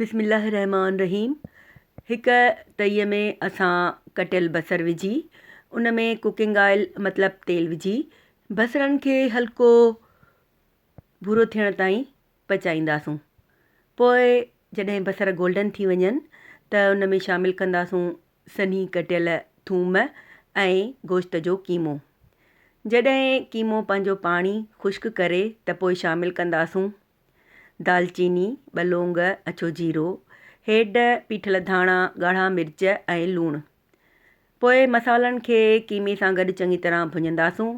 بسم الله الرحمٰن الرحيم هڪ تئي ۾ اسان ڪٽيل بصر وجهي ان ۾ ڪوڪنگ آئل مطلب تيل وجهي بصرن کي هلڪو ڀورو ٿيڻ تائين پچائينداسون پوء جڏهن بصر گولڊن ٿي وڃن ته ان ۾ شامل ڪنداسون سنهي ڪٽيل ٿوم ۽ گوشت جو قيمو جڏهن قيمو پنهنجو پاڻي خشڪ ڪري ته پوء شامل ڪنداسون دالچيني، ٻه لونگ، اڇو جيرو، هيڊ، پيٺل ڌاڻا، ڳاڙها مرچ ۽ لوڻ. پوء مصالحن کي قيمي سان گڏ چڱي طرح ڀڃنداسون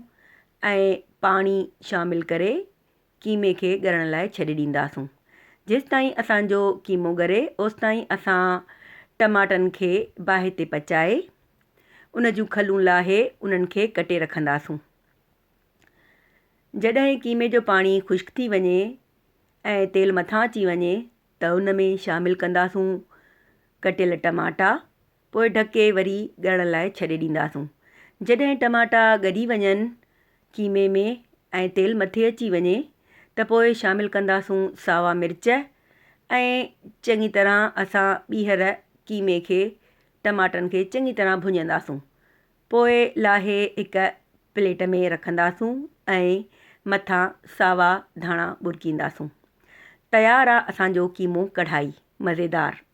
۽ پاڻي شامل ڪري قيمي کي ڳرڻ لاء ڇڏي ڏينداسون. جيستائين اسان جو قيمو ڳري اوستائين اسان ٽماٽن کي باهه تي پچائي ان جون کلون لاهي انهن کي ڪٽي رکنداسون. جڏهن قيمي جو پاڻي خشڪ ٿي وڃي ۽ تيل مٿان اچي وڃي ته ان ۾ شامل ڪنداسون ڪٽيل ٽماٽا پوء ڍڪي وري ڳرڻ لاء ڇڏي ڏينداسون جڏهن ٽماٽا ڳري وڃن قيمي ۾ ۽ تيل مٿي اچي وڃي ته پوء شامل ڪنداسون ساوا مرچ ۽ چڱي طرح اسان ٻيهر قيمي کي ٽماٽن کي چڱي طرح ڀڃنداسون پوء لاهي هڪ پليٽ ۾ رکنداسون ۽ مٿان ساوا ڌاڻا ٻرڪينداسون. تيار آ اسان جو قيمو ڪڙهائي. مزيدار.